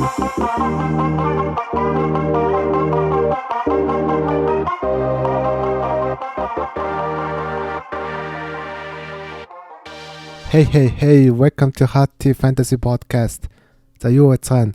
Hey hey hey, welcome to Hot Tea Fantasy Podcast. За, юу байцгаана?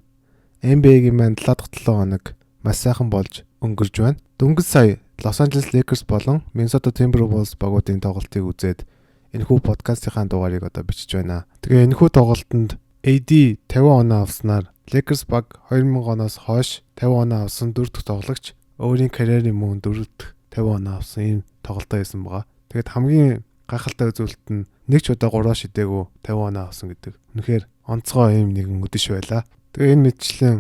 NBA-гийн маань 7 дахь 7 хоног маш сайхан болж өнгөрж байна. Дөнгөж сая Los Angeles Lakers болон Minnesota Timberwolves багуудын тоглолтыг үзээд энэхүү подкастынхаа дугаарыг одоо бичиж байна. Тэгээ энэхүү тоглолтод AD 50 оноо авснаар Lakers баг 2000 оноос хойш 50 оноо авсан дөрөв дэх тоглогч, өөрийн карьерийн мөн дөрөв дэх 50 оноо авсан ийм тоглолтоо хийсэн байгаа. Тэгээд хамгийн гайхалтай үзүүлэлт нь нэг ч удаа 3 шидээгүй 50 оноо авсан гэдэг. Үнэхээр онцгой ийм нэгэн өдөш байлаа. Тэгээ энэ мэтчлэн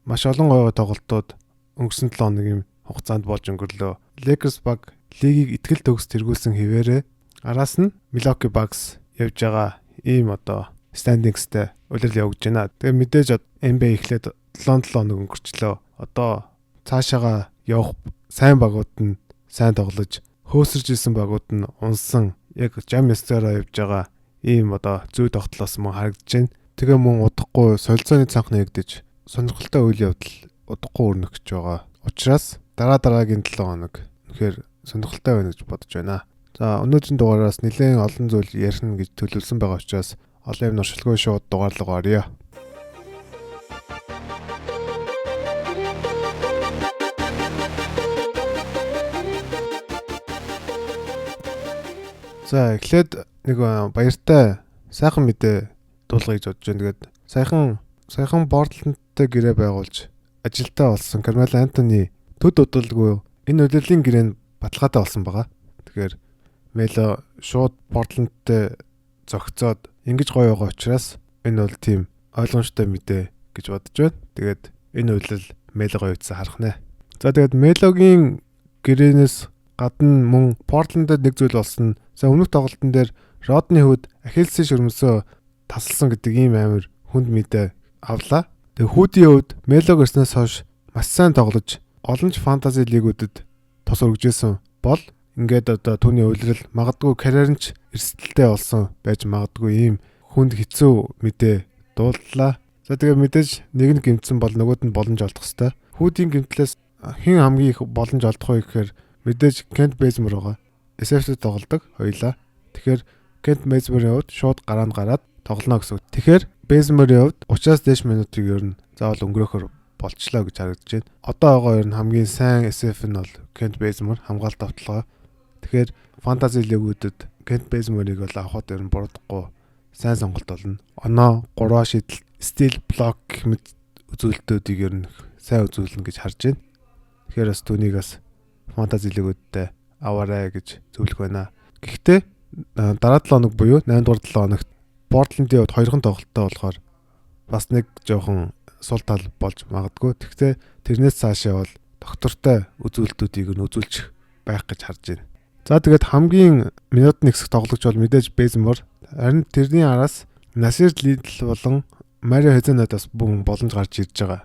маш олон гоё тоглолтууд өнгөрсөн 7 хоногийн хугацаанд болж өнгөрлөө. Lakers баг лигийг итгэл төгс тэргүүлсэн хэвээрээ араас нь Milwaukee Bucks явж байгаа ийм одоо standings-тэй улирал явагдаж байна. Тэгээ мэдээж NBA эхлээд 7-7 хоног өнгөрчлөө. Одоо цаашаага явах сайн багууд нь сайн тоглож, хөөсөрж исэн багууд нь унсан, яг жам ёсоороо явж байгаа ийм одоо зүй тогтлоос мөн харагдаж байна. Тэгээ мөн удахгүй солилцооны цанх нэгдэж, сонирхолтой үйл явдал удахгүй өрнөх гэж байгаа. Учраас дараа дараагийн 7 хоног үнэхээр сонирхолтой байна гэж бодож байна. За, өнөөдрийн дугаараас нэлээд олон зүйл ярина гэж төлөвлөсөн байгаа учраас олон юм нуршилгүй шууд дугаар руу оръё. За, эхлээд нэг баяртай сайхан мэдээ дуулгая гэж бодож байна. Тэгээд саяхан саяхан Портландтай гэрээ байгуулж ажилтаа болсон Кармело Антони төд удалгүй энэ улирлын гэрээнд баталгаатай болсон байгаа. Тэгэхээр Мело шууд Портландтай зохицоод ингэж гоё байгаа учраас энэ бол тийм ойлгомжтой мэдээ гэж бодож байна. Тэгээд энэ улирал Мело гоё утсан харах нэ. За, тэгээд Мелогийн гэрээнээс гадна мөн Портландд нэг зүйл болсон. За, өмнөх тоглолтын дээр Родни Худ Ахиллесийн шөрмөсөө тасалсан гэдэг ийм амар хүнд мэдээ авлаа. Тэгээ Хүүдийн хувьд Мелог ирснээс хойш маш сайн тоглож, олон ч fantasy лигүүдэд тус өргөжсэн бол ингээд одоо түүний улирал, магадгүй карьер нь ч эрсдэлтэй болсон байж магадгүй ийм хүнд хэцүү мэдээ дууллаа. За, тэгээ мэдээж нэг нь гэмтсэн бол нөгөөд нь боломж олдох хэвээр. Хүүдийн гэмтлээс хэн хамгийн их боломж олдох вэ гэхээр мэдээж Кент Бейзмор байгаа. SF-д тоглодог хоёлаа. Тэгэхээр Кент Бейзморын хувьд шууд гараа нь гараад тоглоно гэсэн үг. Тэгэхээр Бейзморын хувьд 30-аас дээш минутыг ер нь заавал өнгөрөөхөр болчлоо гэж харагдаж байна. Одоо байгаа ер нь хамгийн сайн SF нь бол Кент Бейзмор, хамгаалалт авталгаа. Тэгэхээр fantasy лигүүдэд Кент Бейзморыг бол авахд ер нь буруудахгүй сайн сонголт болно. Оноо, 3 шидэл, steal, block гэх мэт үзүүлэлтүүдийг ер нь сайн үзүүлнэ гэж харж байна. Тэгэхээр бас түүнийг бас fantasy лигүүдтэй аваарай гэж зөвлөх байна. Гэхдээ дараа 7 хоног буюу 8 дугаар 7 хоногт Портландын хувьд хоёрхан тоглолттой болохоор бас нэг жоохон сул тал болж магадгүй. Гэхдээ тэрнээс цаашаа бол доктортой үзүүлэлтүүдийг нь үзүүлчих байх гэж харж байна. За, тэгээд хамгийн минут нэгсэх тоглогч бол мэдээж Бейзмор. Харин тэрний араас Насир Лидл болон Марио Хезенад бас бүрэн боломж гарч ирж байгаа.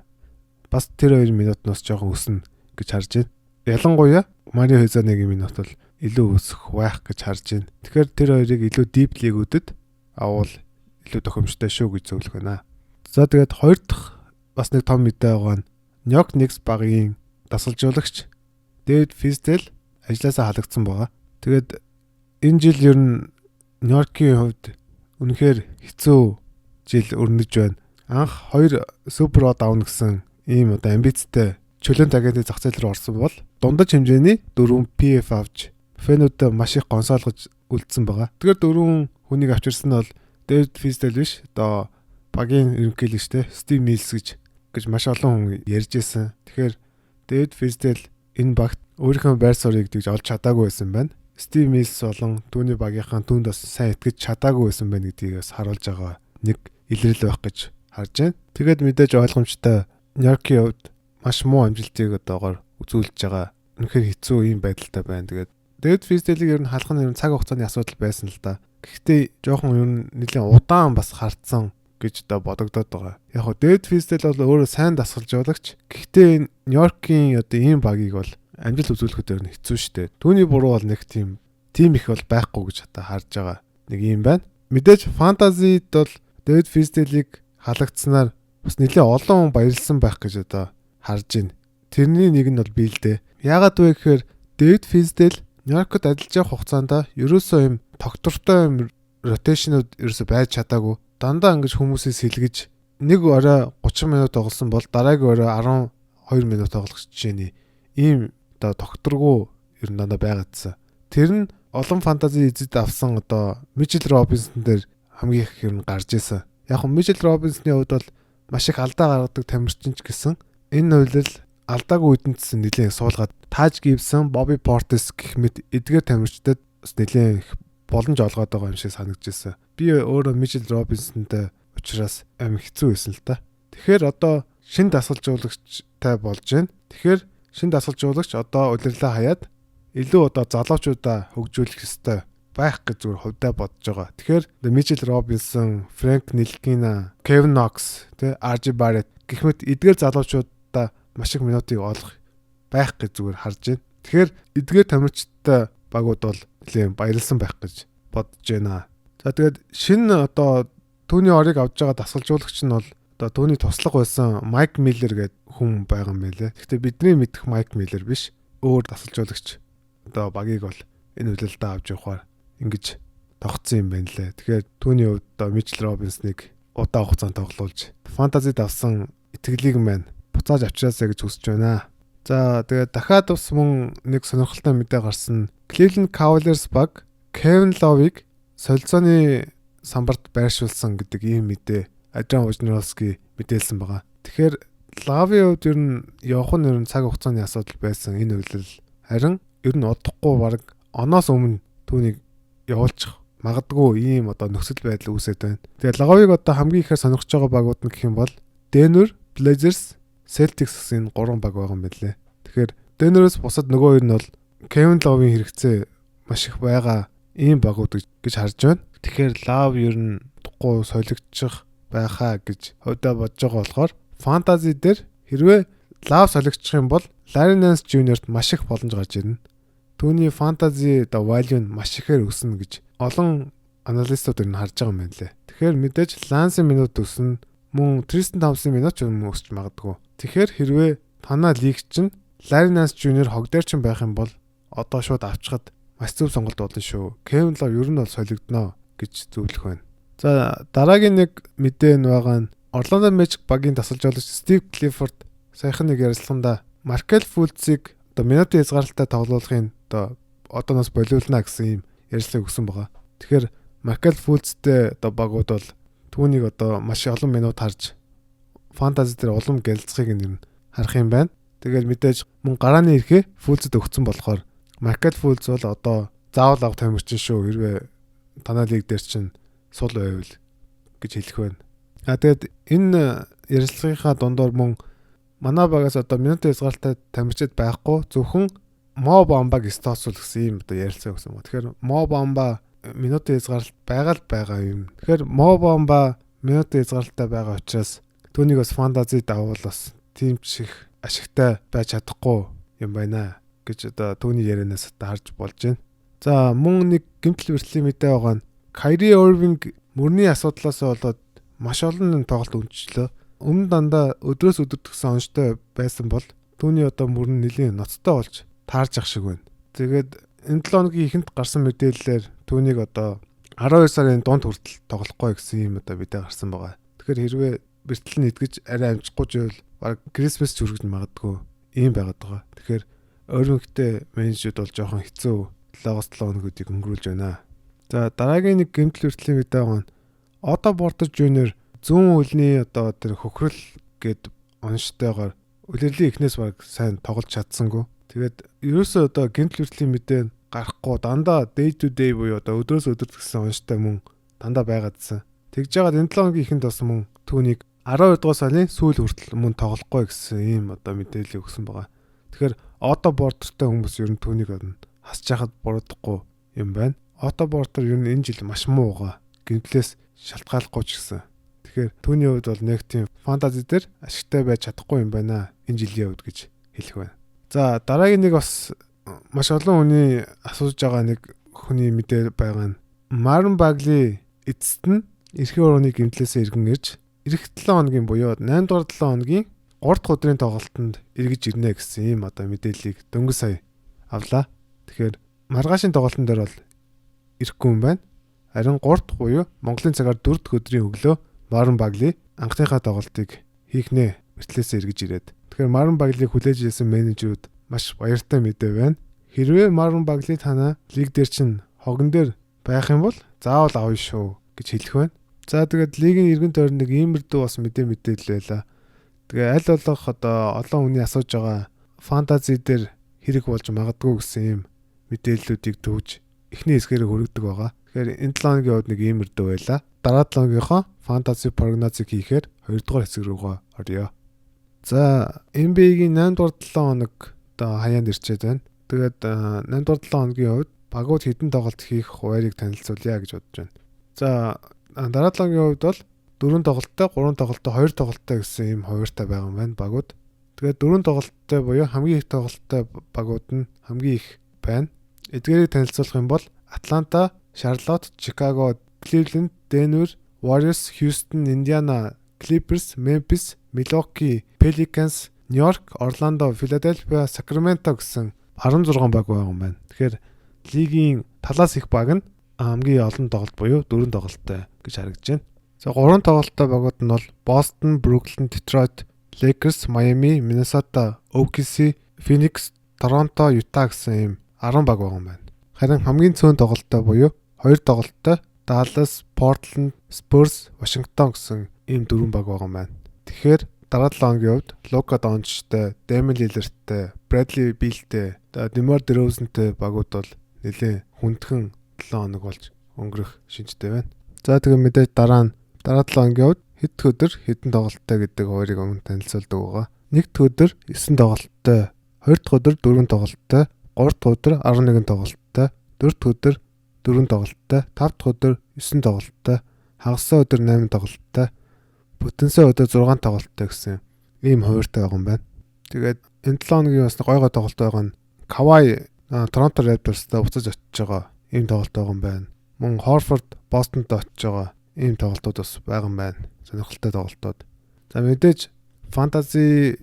Бас тэр хоёр минутнаас жоохон өснө гэж харж байна. Ялангуяа Марио Хезаныгийн минут бол илүү өсөх байх гэж харж байна. Тэгэхээр тэр хоёрыг илүү deep league-үүдэд авал илүү тохиомжтой шүү гэж зөвлөх байна. За, тэгээд хоёр дахь бас нэг том мэдээ байгаа нь New York Knicks багийн дасгалжуулагч Дэвид Физдел ажлаасаа халагдсан байгаа. Тэгээд энэ жил ер нь Нью-Йоркийн хувьд үнэхээр хэцүү жил өрнөж байна. Анх хоёр Super Bowl авна гэсэн ийм одоо амбицтай чөлөөнт агентын зах зээл рүү орсон бол дундаж хэмжээний дөрвөн PF авч fan үүдээ маш их гонсоолгож үлдсэн байгаа. Тэгэхээр дөрвөн хүнийг авчирсан нь бол Дэвид Физдел биш, одоо багийн ерөнхийлөгчтэй Стив Милс гэж маш олон хүн ярьж байсан. Тэгэхээр Дэвид Физдел энэ багт өөрийнхөө байр суурийг тэгж олж чадаагүй байсан байна. Стив Милс болон түүний багийнхаа түүнд бас сайн итгэж чадаагүй байсан байна гэдгийг бас харуулж байгаа нэг илрэл байх гэж харж байна. Тэгээд мэдээж ойлгомжтой, Нью-Йоркийн хувьд маш муу амжилтыг одоогоор үзүүлж байгаа. Үнэхээр хэцүү ийм байдалтай байна. Тэгээд Дэвид Физделийг ер нь халах нь ер нь цаг хугацааны асуудал байсан л да. Гэхдээ жоохон ер нь нэлээд удаан бас хардсан гэж одоо бодогдоод байгаа. Яг хоо Дэвид Физдел бол өөрөө сайн дасгалжуулагч. Гэхдээ Нью-Йоркийн одоо ийм багийг бол амжилт үзүүлэхэд ер нь хэцүү шттэ. Түүний буруу бол нэг тийм их бол байхгүй гэж одоо харж байгаа нэг юм байна. Мэдээж fantasy д бол Дэвид Физделийг халагдсанаар бас нэлээд олон хүн баярлсан байх гэж одоо харж байна. Тэрний нэг нь бол би л дээ. Яагаад вэ гэхээр Дэвид Физдел Нью-Йоркод ажиллаж явах хугацаанд ерөөсөө юм тогтвортой юм rotation ууд ерөөсөө байж чадаагүй. Дандаа ингэж хүмүүсийг сэлгэж, нэг орой 30 минут тоглосон бол дараагийн орой 12 минут тоглох жишээний ийм одоо тогтворгүй ер нь дандаа байгаадсан. Тэр нь олон fantasy эзэд авсан одоо Мичел Робинсон дээр хамгийн их ер нь гарч исэн. Яг нь Мичел Робинсны хувьд бол маш их алдаа гаргадаг тамирчин ч гэсэн энэ хувьд алдаагүй үдэнтсэн нэлээд суулгаад Таж Гибсон, Бобби Портис гэх мэт эдгээр тамирчдад бас нэлээд их боломж олгоод байгаа юм шиг санагдаж. Би өөрөө Мичел Робинсонтой учраас амин хэцүү байсан л та. Тэгэхээр одоо шин дасгалжуулагчтай болж байна. Тэгэхээр шин дасгалжуулагч одоо улирлаа хаяад илүү одоо залуучуудаа хөгжүүлэх ёстой байх гэж зүгээр хувьдаа бодож байгаа. Тэгэхээр Мичел Робинсон, Фрэнк Нилкина, Кевин Нокс, тэ RJ Барретт гэх мэт эдгээр залуучуудаа маш их минутыг олох байх гэж зүгээр харж байна. Тэгэхээр эдгээр тамирчидтай багууд бол нэлээд баярлсан байх гэж бодож байна. За, тэгээд шинэ одоо түүний орыг авч байгаа дасгалжуулагч нь бол одоо түүний туслах байсан Майк Миллер гэдэг хүн байгаа юм байлээ. Гэхдээ бидний мэдэх Майк Миллер биш. Өөр дасгалжуулагч одоо багийг бол энэ улиралдаа авч явахаар ингэж тогтсон юм байна лээ. Тэгэхээр түүний хувьд одоо Мичел Робинсныг удаан хугацаанд тоглуулж fantasy д авсан итгэлийг маань буцааж авчраасаа гэж хүсэж байна. За, тэгээд дахиад бас мөн нэг сонирхолтой мэдээ гарсан. Cleveland Cavaliers баг Kevin Love-ыг солилцооны самбарт байршуулсан гэдэг ийм мэдээ Адриан Wojnarowski мэдээлсэн байгаа. Тэгэхээр Love-ийн хувьд ер нь явах нь ер нь цаг хугацааны асуудал байсан энэ улирал. Харин ер нь удахгүй, баг оноос өмнө түүнийг явуулчих магадгүй ийм одоо нөхцөл байдал үүсээд байна. Тэгээд Love-ыг одоо хамгийн ихээр сонирхож байгаа багууд нь гэх юм бол Denver, Blazers, Celtics гэсэн энэ гурван баг байгаа юм байна лээ. Тэгэхээр Denver-ээс бусад нөгөө хоёр нь бол Kevin Love-ын хэрэгцээ маш их байгаа ийм багууд гэж харж байна. Тэгэхээр Love ер нь удахгүй солигдчих байхаа гэж хувьдаа бодож байгаа болохоор fantasy дээр хэрвээ Love солигдчих юм бол Larry Nance Jr-т маш их боломж гарч ирнэ. Түүний fantasy одоо value нь маш ихээр өснө гэж олон analyst ууд ер нь харж байгаа юм байна лээ. Тэгэхээр мэдээж Lance-ын минут өснө, мөн Tristan Thompson минут ч юм өсч магадгүй. Тэгэхээр хэрвээ танаа league чинь Larry Nance Jr. хог дээр чинь байх юм бол одоо шууд авчхад маш зөв сонголт болно шүү. Kevin Love ер нь бол солигдоно гэж зөвлөх байна. За, дараагийн нэг мэдээ нь байгаа нь Orlando Magic багийн дасгалжуулагч Steve Clifford саяхан нэг ярилцлаганда Markelle Fultz-ыг одоо минутын хязгаарлалтай тоглуулахын одоо одооноос болиулна гэсэн ийм ярилцлага өгсөн байгаа. Тэгэхээр Markelle Fultz-тэй одоо багууд бол түүнийг одоо маш олон минут харж fantasy дээр улам гялцахыг нь харах юм байна. Тэгээд мэдээж мөн гарааны эрхээ Fultz-д өгсөн болохоор Markelle Fultz бол одоо заавал авах тамирчин шүү. Хэрвээ танай league дээр чинь сул байвал гэж хэлэх байна. А тэгээд энэ ярилцлагынхаа дундуур мөн манай багаас одоо минутын хязгаарлалтай тамирчид байхгүй, зөвхөн Мо Бамбаг стоцвол гэсэн ийм одоо ярилцлага өгсөн ба. Тэгэхээр Мо Бамба минутын хязгаарлалт байгаа л байгаа юм. Тэгэхээр Мо Бамба минутын хязгаарлалтай байгаа учраас түүнийг бас fantasy давуул бас тийм ч их ашигтай байж чадахгүй юм байна гэж одоо түүний ярианаас одоо харж болж байна. За, мөн нэг гэмтэл бэртлийн мэдээ байгаа нь Kyrie Irving мөрний асуудлаас болоод маш олон тоглолт өнжлөө. Өмнө дандаа өдрөөс өдөр тэгсэн онцтой байсан бол түүний одоо мөр нь нэлийн ноцтой болж таарж ах шиг байна. Тэгээд энэ 7 хоногийн эхэнд гарсан мэдээллээр түүнийг одоо 12 сарын дунд хүртэл тоглохгүй гэсэн юм одоо мэдээ гарсан байгаа. Тэгэхээр хэрвээ бэртэл нь эдгэж арай амжихгүй живэл баг Christmas ч хүргэж магадгүй ийм байгаад байгаа. Тэгэхээр Irving-тэй менежүүд бол жоохон хэцүү 7-оос 7 хоногуудыг өнгөрүүлж байна. За, дараагийн нэг гэмтэл бэртлийн мэдээ байгаа нь Otto Porter Jr. зүүн хөлний одоо тэр хөхрөл гээд оноштойгоор улирлын эхнээс баг сайн тоглож чадсангүй. Тэгээд ерөөсөө одоо гэмтэл бэртлийн мэдээ гарахгүй дандаа day to day буюу одоо өдрөөс өдөрт гэсэн оноштой мөн дандаа байгаадсан. Тэгж жагаад энэ 7 хоногийн эхэнд бас мөн түүнийг 12 дугаар сарын сүүл хүртэл мөн тоглохгүй гэсэн ийм одоо мэдээлэл өгсөн байгаа. Тэгэхээр Otto Porter-тай хүмүүс ер нь түүнийг хасж яхад буруудахгүй юм байна. Otto Porter ер нь энэ жил маш муу байгаа. Гэмтлээс шалтгааллахгүй ч гэсэн. Тэгэхээр түүний хувьд бол нэг тийм fantasy дээр ашигтай байж чадахгүй юм байна энэ жилийн хувьд гэж хэлэх байна. За, дараагийн нэг бас маш олон хүний асууж байгаа нэг хүний мэдээ байгаа нь Marvin Bagley эцэст нь эрхийн урууны гэмтлээсээ эргэн ирж Ирэх 7 хоногийн буюу 8 дугаар 7 хоногийн 3 дахь өдрийн тоглолтод эргэж ирнэ гэсэн ийм одоо мэдээллийг дөнгөж сая авлаа. Тэгэхээр маргаашийн тоглолтын дээр бол ирэхгүй юм байна. Харин 3 дахь буюу Монголын цагаар 4 дахь өдрийн өглөө Марвин Багли анхныхаа тоглолтыг хийх нэ бэртлээсээ эргэж ирээд. Тэгэхээр Марвин Баглийг хүлээж ирсэн менежерүүд маш баяртай мэдээ байна. Хэрвээ Марвин Багли танаа лиг дээр чинь хогон дээр байх юм бол заавал авъя шүү гэж хэлэх байна. За, тэгээд лигийн эргэн тойрон нэг иймэрдүү бас мэдээлэл байлаа. Тэгээ аль болох одоо олон хүний асууж байгаа fantasy дээр хэрэг болж магадгүй гэсэн ийм мэдээллүүдийг төвж эхний хэсгээрээ хүргэдэг байгаа. Тэгэхээр энэ 7 хоногийн хувьд нэг иймэрдүү байлаа. Дараа 7 хоногийнхоо fantasy прогнозыг хийхээр 2 дугаар хэсэг рүүгээ оръё. За, NBA-гийн 8 дугаар 7 хоног одоо хаяанд ирчээд байна. Тэгээд 8 дугаар 7 хоногийн хувьд багууд хэдэн тоглолт хийх хуваарийг танилцуулъя гэж бодож байна. За, дараа 7 хоногийн хувьд бол 4 тоглолттой, 3 тоглолттой, 2 тоглолттой гэсэн ийм хуваартай байгаа юм байна багууд. Тэгээд 4 тоглолттой буюу хамгийн их тоглолттой багууд нь хамгийн их байна. Эдгээрийг танилцуулах юм бол Атланта, Шарлотт, Чикаго, Кливленд, Денвер, Warriors, Houston, Indiana, Clippers, Memphis, Milwaukee, Pelicans, Нью-Йорк, Орландо, Филадельфиа, Сакраменто гэсэн 16 баг байгаа юм байна. Тэгэхээр лигийн талаас их баг нь хамгийн олон тоглолт буюу 4 тоглолттой гэж харагдаж байна. За, 3 тоглолттой багууд нь бол Boston, Brooklyn, Detroit, Lakers, Miami, Minnesota, OKC, Phoenix, Toronto, Utah гэсэн ийм 10 баг байгаа юм байна. Харин хамгийн цөөн тоглолттой буюу 2 тоглолттой Dallas, Portland, Spurs, Washington гэсэн ийм дөрвөн баг байгаа юм байна. Тэгэхээр дараа 7 хоногийн хувьд Лука Дончичтэй, Дэмиан Лилардтай, Брэдли Билтэй, Демар Дерозентэй багууд бол нэлээд хүндхэн 7 хоног болж өнгөрөх шинжтэй байна. За, тэгээ мэдээж дараа нь дараа 7 хоногийн хувьд хэд өдөр хэдэн тоглолттой гэдэг хуваарийг өмнө танилцуулдаг байгаа. Нэг дэх өдөр 9 тоглолттой, хоёр дахь өдөр 4 тоглолттой, гурав дахь өдөр 11 тоглолттой, дөрөв дэх өдөр 4 тоглолттой, тав дахь өдөр 9 тоглолттой, хагас өдөр 8 тоглолттой, бүтэнсээ өдөр 6 тоглолттой гэсэн ийм хуваартай байгаа юм байна. Тэгээд энэ 7 хоногийн бас гой гой тоглолт байгаа нь Кавай Торонто Raptors-тай буцаж очиж байгаа ийм тоглолт байгаа юм байна. Мөн Хорфорд Бостонтой очиж байгаа ийм тоглолтууд бас байгаа юм байна. Сонирхолтой тоглолтууд. За, мэдээж fantasy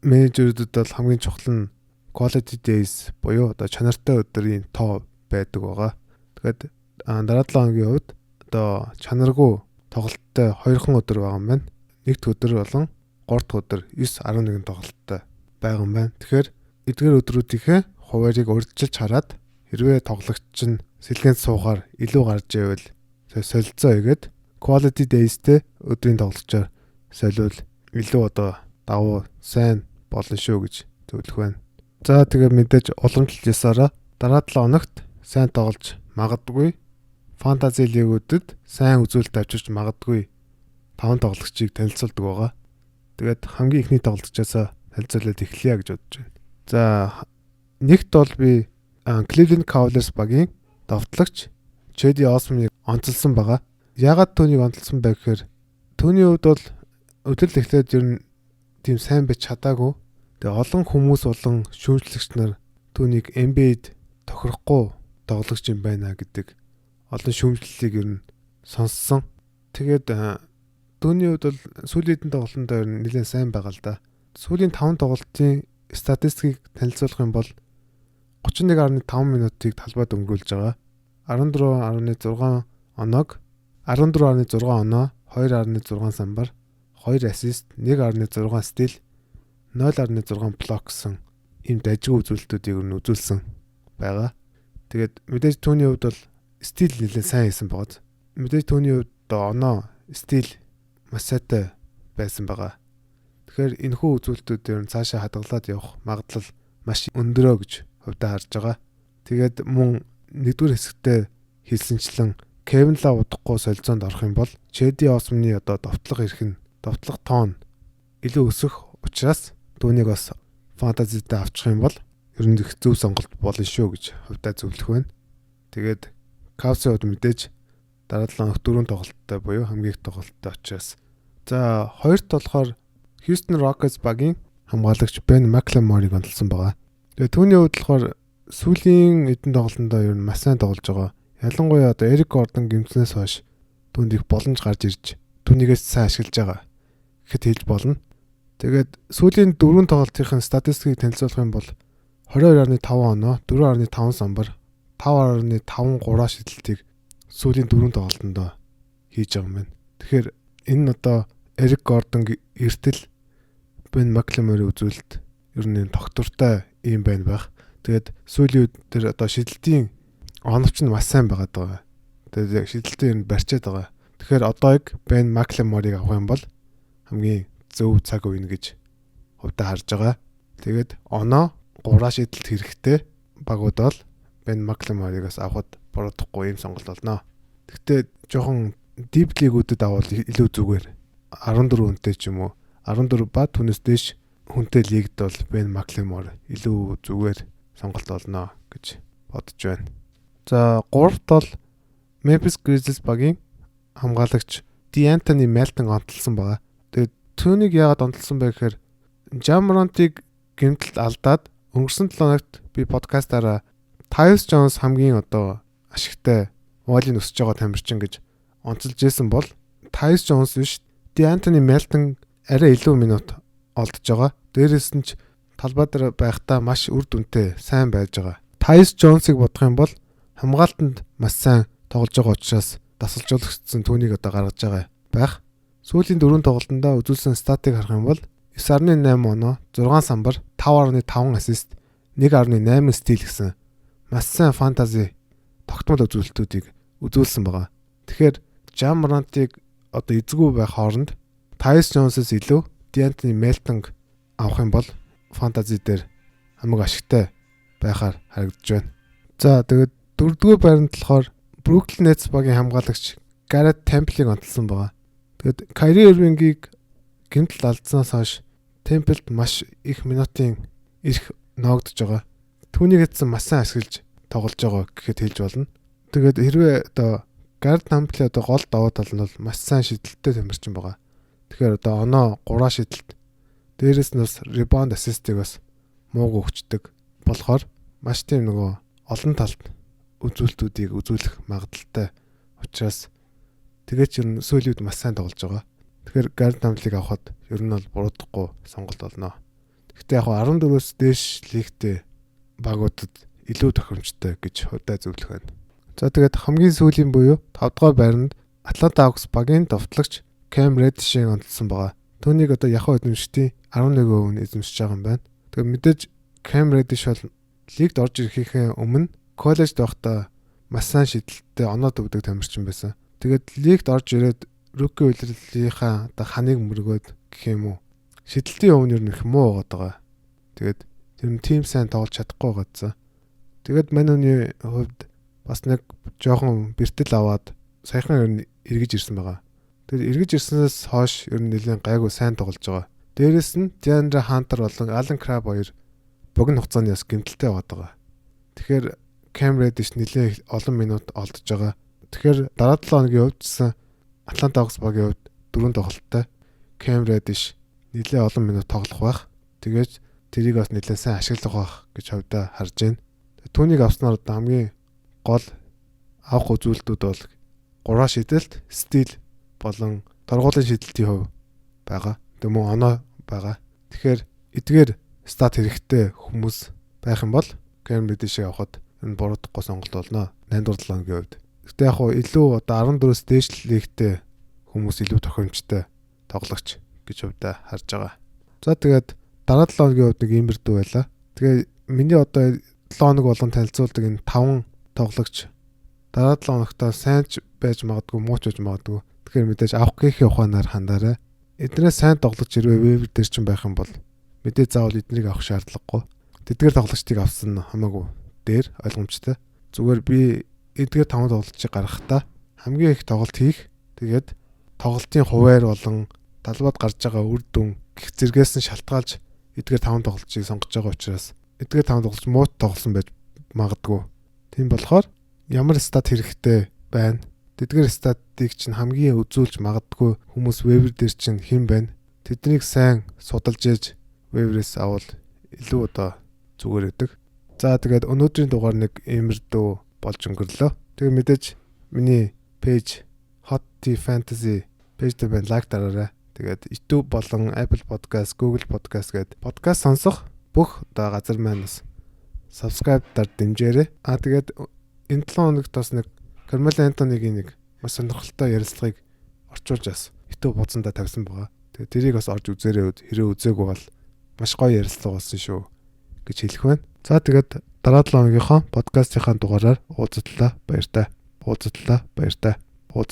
менежерүүдэд бол хамгийн чухал нь quality days буюу одоо чанартай өдрийн тоо байдаг байгаа. Тэгээд дараа 7 хоногийн хувьд одоо чанаргүй тоглолттой хоёрхан өдөр байгаа юм байна. Нэг дэх өдөр болон гурав дахь өдөр 9 11 тоглолттой байгаа юм байна. Тэгэхээр эдгээр өдрүүдийнхээ хуваарийг урьдчилж хараад, хэрвээ тоглогч нь сэлгээнд суухаар илүү гарч ивэл солилцоо хийгээд quality days-тэй өдрийн тоглогчоор солиул илүү одоо давуу сайн болно шүү гэж зөвлөх байна. За, тэгээ мэдээж уламжлалт ёсоороо дараа 7 хоногт сайн тоглож магадгүй, fantasy лигүүдэд сайн үзүүлэлт авчирч магадгүй таван тоглогчийг танилцуулдаг байгаа. Тэгээд хамгийн эхний тоглогчоосоо танилцуулаад эхлэе гэж бодож байна. За, нэгт бол би Cleveland Cavaliers багийн довтлогч Чеди Османыг онцолсон байгаа. Яагаад түүнийг онцолсон бэ гэхээр түүний хувьд бол өдрөл эхлээд ер нь тийм сайн байж чадаагүй. Тэгээ олон хүмүүс болон шүүмжлэгч нар түүнийг NBA-д тохирохгүй тоглогч юм байна гэдэг олон шүүмжлэлийг ер нь сонссон. Тэгээд түүний хувьд бол сүүлийн хэдэн тоглолтод ер нь нэлээд сайн байгаа л да. Сүүлийн 5 тоглолтын статистикийг танилцуулах юм бол 31.5 минутыг талбайд өнгөрүүлж байгаа. 14.6 оноог 14.6 оноо, 2.6 самбар, 2 assist, 1.6 steal, 0.6 блок гэсэн ийм дажгүй үзүүлэлтүүдийг ер нь үзүүлсэн байгаа. Тэгээд мэдээж түүний хувьд бол steal нэлээд сайн хийсэн байгаа. Мэдээж түүний хувьд одоо оноо, steal маш сайтай байсан байгаа. Тэгэхээр энэхүү үзүүлэлтүүд ер нь цаашаа хадгалаад явах магадлал маш өндөрөө гэж хувьдаа харж байгаа. Тэгээд мөн нэгдүгээр хэсэгтээ хэлсэнчлэн Кевин Лав удахгүй солилцоонд орох юм бол Чеди Османы одоо довтлох эрх нь, довтлох тоон илүү өсөх учраас түүнийг бас fantasy д авчих юм бол ер нь их зөв сонголт болно шүү гэж хувьдаа зөвлөх байна. Тэгээд Cavs-ын хувьд мэдээж дараа 7 хоног дөрвөн тоглолттой буюу хамгийн их тоглолттой учраас. За, хоёрт болохоор Houston Rockets багийн хамгаалагч Бен Маклеморыг онцолсон байгаа. Тэгээ түүний хувьд болохоор сүүлийн эдэн тоглолтондоо ер нь маш сайн тоглож байгаа. Ялангуяа одоо Эрик Гордон гэмтснээс хойш түүнд их боломж гарч ирж түүнийгээс сайн ашиглаж байгаа. гэхэд хэлж болно. Тэгээд сүүлийн 4 тоглолтын статистикийг танилцуулах юм бол 22.5 оноо, 4.5 самбар, 5.53 шидэлтийг сүүлийн 4 тоглолтонд хийж байгаа юм байна. Тэгэхээр энэ нь одоо Эрик Гордон эртэл Бен Маклемори үзүүлэлт ер нь тогтвортой юм байна байх. Тэгээд сүүлийн үед тэр одоо шидэлтийн оновч нь маш сайн байгаад байгаа. Тэгээд яг шидэлтийн ер нь барьчаад байгаа. Тэгэхээр одоо яг Бен Маклеморыг авах юм бол хамгийн зөв цаг үе гэж хувьдаа харж байгаа. Тэгээд оноо 3 шидэлт хэрэгтэй багууд бол Бен Маклеморыг бас авахд буруудахгүй юм сонголт болно. Гэхдээ жоохон deep league-үүдэд авал илүү зүгээр. 14 хүнтэй ч юм уу 14 ба түүнээс дээш хүнтэй league-д бол Бен Маклемор илүү зүгээр сонголт болно гэж бодож байна. За 3-т бол Memphis Grizzlies багийн хамгаалагч De'Anthony Melton онцлсон байгаа. Тэгээд түүнийг яагаад онцлсон бэ гэхээр Ja Morant-ыг гэмтэлд алдаад өнгөрсөн 7 хоногт би подкастаараа Tyus Jones хамгийн одоо ашигтай value өсөж байгаа тамирчин гэж онцолж исэн бол Tyus Jones биш, De'Anthony Melton арай илүү минут олдож байгаа. Дээрээс нь ч талбай дээр байхдаа маш үр дүнтэй сайн байж байгаа. Tyus Jones-ыг бодох юм бол хамгаалтанд маш сайн тоглож байгаа учраас дасгалжуулагчсан түүнийг одоо гаргаж байгаа байх. Сүүлийн 4 тоглолтондоо үзүүлсэн stat-ыг харах юм бол 9.8 оноо, 6 самбар, 5.5 assist, 1.8 steal гэсэн маш сайн fantasy тогтмол үзүүлэлтүүдийг үзүүлсэн байгаа. Тэгэхээр Ja Morant-ыг одоо эзгүй байх хооронд Tyus Jones-с илүү De'Anthony Melton авах юм бол fantasy дээр хамаг ашигтай байхаар харагдаж байна. За тэгээд дөрөвдүгээр байранд болохоор Brooklyn Nets багийн хамгаалагч Garrett Temple-ийг онцлсон байгаа. Тэгээд Kyrie Irving-ийг гэмтэл алдсанаас хойш Temple-д маш их минутын эрх ноогдож байгаа. Түүнийг хэдсэн маш сайн ашиглаж тоглож байгаа гэхэд хэлж болно. Тэгээд хэрвээ одоо Garrett Temple одоо гол давуу тал нь бол маш сайн шидэлттэй тамирчин байгаа. Тэгэхээр одоо оноо 3 шидэлт, дээрэс нь бас rebound, assist-ыг бас мууг өгчдөг болохоор маш тийм нөгөө олон талд үзүүлэлтүүдийг үзүүлэх магадлалтай учраас тэгээд ч ер нь сүүлийн үед маш сайн тоглож байгаа. Тэгэхээр Garrett Temple-ыг авахад ер нь бол буруудахгүй сонголт болно. Гэхдээ яг 14-өөс дээш league-тэй багуудад илүү тохиромжтой гэж хувьдаа зөвлөх байна. За тэгээд хамгийн сүүлийн буюу 5 дугаар байранд Atlanta Hawks багийн довтлогч Cam Reddish-ийг онцлсон байгаа. Түүнийг одоо Yahoo эзэмшигчдийн 11% нь эзэмшиж байгаа юм байна. Тэгээд мэдээж Cam Reddish бол league-д орж ирэхийнхээ өмнө коллежд байхдаа маш сайн шидэлттэй оноо төвдөг тамирчин байсан. Тэгээд league-д орж ирээд rookie улирлынхаа одоо ханыг мөргөөд гэх юм уу. Шидэлтийн өмнө ер нь их муу байгаад байгаа. Тэгээд тэр нь team сайн тоглож чадахгүй байгаадсан. Тэгээд мань хүний хувьд бас нэг жоохон бэртэл аваад саяхан ер нь эргэж ирсэн байгаа. Тэгээд эргэж ирснээс хойш ер нь нэлээд гайгүй сайн тоглож байгаа. Дээрэс нь De'Andre Hunter болон Allen Crabbe хоёр богино хугацааны бас гэмтэлтэй байгаад байгаа. Тэгэхээр Cam Reddish нэлээд олон минут олдож байгаа. Тэгэхээр дараа 7 хоногийн хувьд ч Atlanta Hawks багийн хувьд дөрөв тоглолттой Cam Reddish нэлээд олон минут тоглох байх. Тэгээд тэрийг бас нэлээд сайн ашиглах байх гэж хувьдаа харж байна. Түүнийг авснаар одоо хамгийн гол авах үзүүлэлтүүд бол 3 шидэлт, steal болон торгуулийн шидэлтийн хувь байгаа. Тэг мөн оноо байгаа. Тэгэхээр эдгээр stat хэрэгтэй хүмүүс байх юм бол Cam Reddish-ийг авахад энэ буруудахгүй сонголт болно. 8 дугаар 7 хоногийн хувьд. Гэтэ яг хуу илүү одоо 14-өөс дээш league-тэй хүмүүс илүү тохиромжтой тоглогч гэж хувьдаа харж байгаа. За тэгээд дараа 7 хоногийн хувьд нэг иймэрдүү байлаа. Тэгээ миний одоо 7 хоног болгон танилцуулдаг энэ 5 тоглогч дараа 7 хоногтоо сайн ч байж магадгүй, муу ч байж магадгүй. Тэгэхээр мэдээж авах гэхийн ухаанаар хандаарай. Эднээс сайн тоглогч хэрвээ waiver дээр чинь байх юм бол мэдээж заавал эднийг авах шаардлагагүй. Тэдгээр тоглогчдыг авсан нь хамаагүй дээр ойлгомжтой. Зүгээр би эдгээр 5 тоглогчийг гаргахдаа хамгийн их тоглолт хийх, тэгээд тоглолтын хуваар болон талбайд гарч байгаа үр дүн гэх зэргээс нь шалтгаалж эдгээр 5 тоглогчийг сонгож байгаа учраас эдгээр 5 тоглогч муу тоглосон байж магадгүй. Тийм болохоор ямар stat хэрэгтэй байна? Тэдгээр stat-ыг чинь хамгийн үзүүлж магадгүй хүмүүс waiver дээр чинь хэн байна? Тэднийг сайн судалж ээж waiver-ээс авал илүү одоо зүгээр өгдөг. За тэгээд өнөөдрийн дугаар нэг иймэрдүү болж өнгөрлөө. Тэгээ мэдээж миний page Hot Tea Fantasy page дээр байна, like дараарай. Тэгээд YouTube болон Apple Podcast, Google Podcast гээд подкаст сонсох бүх одоо газар маань бас subscribe дар дэмжээрэй. Аа, тэгээд энэ 7 хоногт бас нэг Carmelo Anthony-гийн нэг маш сонирхолтой ярилцлагыг орчуулж бас YouTube хуудсандаа тавьсан байгаа. Тэгээд тэрийг бас орж үзээрэй. Хэрэг үзээгүй бол маш гоё ярилцлага болсон шүү гэж хэлэх байна. За, тэгээд дараа 7 хоногийнхоо подкастынхаа дугаараар уулзтлаа. Баяртай. Уулзтлаа. Баяртай. Уулз